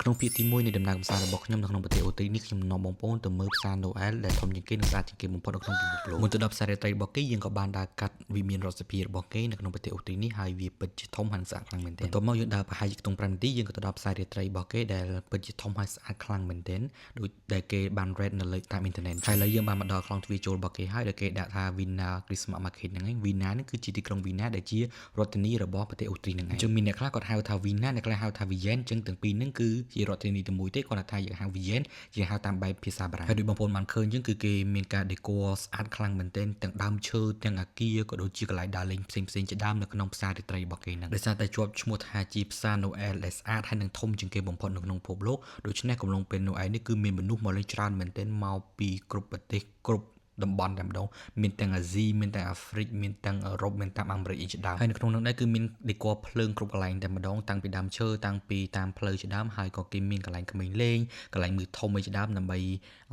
ក្នុងភាគទី1នៃដំណើរកម្សាន្តរបស់ខ្ញុំនៅក្នុងប្រទេសអូទ្រីសនេះខ្ញុំនាំបងប្អូនទៅមើលផ្សារណូអែលដែលធំជាងគេនិងស្អាតជាងគេបំផុតនៅក្នុងពិភពលោកមុនទៅដល់ផ្សាររាត្រីរបស់គេយើងក៏បានដើរកាត់វិមានរដ្ឋសភារបស់គេនៅក្នុងប្រទេសអូទ្រីសនេះហើយវាពិតជាធំហើយនិងស្អាតខ្លាំងមែនទែនបន្ទាប់មកយើងដើរប្រហែលជាខ្ទង់5នាទីយើងក៏ទៅដល់ផ្សាររាត្រីរបស់គេដែលពិតជាធំហើយស្អាតខ្លាំងមែនទែនដូចដែលគេបាន rate នៅលើតាមអ៊ីនធឺណិតហើយឥឡូវយើងបានមកដល់ខ្លងទ្វារចូលរបស់គេហើយដែលគេដាក់ថា Vienna Christmas Market ហ្នឹងឯង Vienna ហ្នឹងគឺជាទីក្រុង Vienna ដែលជារដ្ឋធានីរបស់ប្រទេសអូទ្រីសហ្នឹងឯងអញ្ចឹងមានអ្នកខ្លះគាត់ហៅថា Vienna អ្នកខ្លះហៅថា Vienne អញ្ចឹងទាំងពីរហ្នឹងគឺជារដ្ឋធានីតែមួយទេគាត់ថាយើងហៅ Vienne យើងហៅតាមបែបភាសាបារាំងហើយដូចបងប្អូនបានឃើញអញ្ចឹងគឺគេមានការ decor ស្អាតខ្លាំងមែនទែនទាំងដើមឈើទាំងអាគារក៏ដូចជាកន្លែងដើរលេងផ្សេងៗជាដើមនៅក្នុងផ្សាររាត្រីរបស់គេហ្នឹងដោយសារតែជាប់ឈ្មោះថាជាផ្សារ Noel ដែលស្អាតហើយនិងធំជាងគេបំផុតនៅក្នុងពិភពលោកដូច្នេះកំឡុងពេល Noel នេះគឺមានមនុស្សមកលេងច្រើនមែនទែនមកពីគ្រប់ប្រទេសគ្រប់តំបន់តែម្ដងមានទាំងអាស៊ីមានទាំងអាហ្វ្រិកមានទាំងអឺរ៉ុបមានទាំងអាមេរិកអីជាដើមហើយនៅក្នុងនោះដែរគឺមាន decor ភ្លើងគ្រប់កន្លែងតែម្ដងតាំងពីដើមឈើតាំងពីតាមផ្លូវជាដើមហើយក៏គេមានកន្លែងក្មេងលេងកន្លែងមើលធំអីជាដើមដើម្បី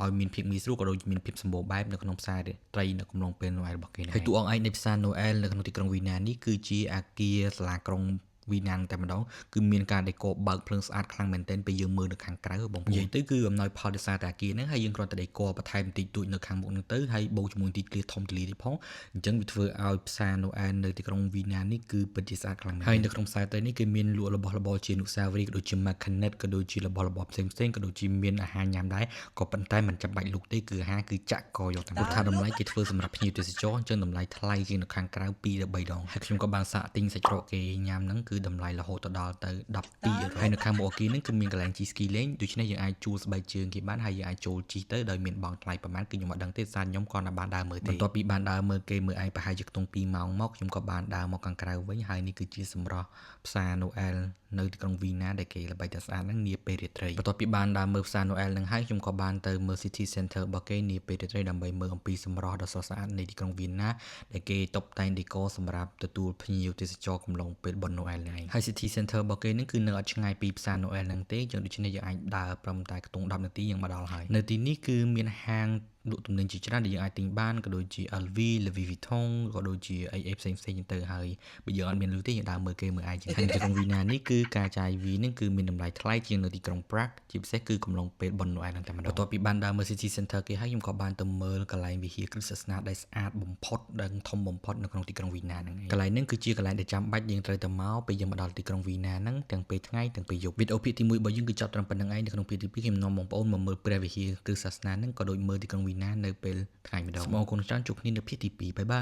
ឲ្យមានភាពងាយស្រួលក៏ដូចជាមានភាពសម្បូរបែបនៅក្នុងផ្សារត្រីនៅកំឡុងពេល Noel របស់គេហើយតួអង្គឯកនៃផ្សារ Noel នៅក្នុងទីក្រុងវីណានេះគឺជាអាគារសាលាក្រុងវីណាងតែម្ដងគឺមានការ decor បើកភ្លើងស្អាតខ្លាំងមែនទែនពេលយើងមើលនៅខាងក្រៅបងប្អូននិយាយទៅគឺអំណោយផលដោយសារតែអាគារហ្នឹងហើយយើងគ្រាន់តែ decor បន្ថែមបន្តិចតួចនៅខាងមុខហ្នឹងទៅហើយបូកជាមួយទីធ្លាធំទូលាយទៀតផងអញ្ចឹងវាធ្វើឲ្យផ្សារ Noel នៅទីក្រុងវីណានេះគឺពិតជាស្អាតខ្លាំងមែនហើយនៅក្នុងផ្សារទៅនេះគេមានលក់របស់របរជាអនុស្សាវរីយ៍ក៏ដូចជា magnet ក៏ដូចជារបស់របរផ្សេងផ្សេងក៏ដូចជាមានអាហារញ៉ាំដែរក៏ប៉ុន្តែមិនចាំបាច់លក់ទេគឺអាហារគឺចាក់កយកតែព្រោះថាតម្លៃគេធ្វើសម្រាប់ភ្ញៀវទេសចរអញ្ចឹងតម្លៃថ្លៃជាងនៅខាងក្រៅ2ទៅ3ដងហើយខ្ញុំក៏បានសាកទិញសាច់ក្រកគេញ៉ាំហ្នឹងគឺតម្លៃរហូតដល់ទៅ12អឺរ៉ូហើយនៅខាងមុខអគារហ្នឹងគឺមានកន្លែងជិះស្គីលេងដូច្នេះយើងអាចជួលស្បែកជើងគេបានហើយយើងអាចចូលជិះទៅដោយមានបង់ថ្លៃប្រហែលគឺខ្ញុំអត់ដឹងទេសារខ្ញុំគ្រាន់តែបានដើរមើលទេបន្ទាប់ពីបានដើរមើលគេមើលឯងប្រហែលជាខ្ទង់2ម៉ោងមកខ្ញុំក៏បានដើរមកខាងក្រៅវិញហើយនេះគឺជាសម្រស់ផ្សារ Noel នៅទីក្រុងវីណាដែលគេល្បីតែស្អាតហ្នឹងនាពេលរាត្រីបន្ទាប់ពីបានដើរមើលផ្សារ Noel ហ្នឹងហើយខ្ញុំក៏បានទៅមើល City Center របស់គេនាពេលរាត្រីដើម្បីមើលអំពីសម្រស់ដ៏ស្រស់ស្អាតនៃទីក្រុងវីណាដែលគេតុបតែង decor សម្រាប់ទទួលភ្ញៀវទេសចរកំឡុងពេលបុណ្យ Noel ហ្នឹងឯងហើយ City Center របស់គេហ្នឹងគឺនៅអត់ឆ្ងាយពីផ្សារ Noel ហ្នឹងទេចឹងដូច្នេះយើងអាចដើរត្រឹមតែខ្ទង់10នាទីយើងមកដល់ហើយនៅទីនេះគឺមានហាងលក់ទំនិញជាច្រើនដែលយើងអាចទិញបានក៏ដូចជា LV, Louis Vuitton ក៏ដូចជាអីអីផ្សេងផ្សេងចឹងទៅហើយបើយើងអត់មានលុយទេយើងដើរមើលគេមើលឯងចឹងហើយនៅទីក្រុងវីណានេះគឺការចាយវីហ្នឹងគឺមានតម្លៃថ្លៃជាងនៅទីក្រុង Prague ជាពិសេសគឺកំឡុងពេលបុណ្យ Noel ហ្នឹងតែម្ដងបន្ទាប់ពីបានដើរមើល City Center គេហើយខ្ញុំក៏បានទៅមើលកន្លែងវិហារគ្រិស្តសាសនាដែលស្អាតបំផុតនិងធំបំផុតនៅក្នុងទីក្រុងវីណាហ្នឹងឯងកន្លែងហ្នឹងគឺជាកន្លែងដែលចាំបាច់យើងត្រូវទៅមកពេលយើងមកដល់ទីក្រុងវីណាហ្នឹងទាំងពេលថ្ងៃទាំងពេលយប់វីដេអូភាគទី1របស់យើងគឺចប់ត្រឹមប៉ុណ្្នឹងឯងនៅក្នុងភាគទី2ខ្ញុំនាំបងប្អូនមកមើលព្រះវិហារគ្រិស្តសាសនាហ្នឹងក៏ដូចមើលទីក្រុងវីណានៅពេលថ្ងៃម្ដងសូមអរគុណច្រើនជួបគ្នានៅភាគទី2bye bye.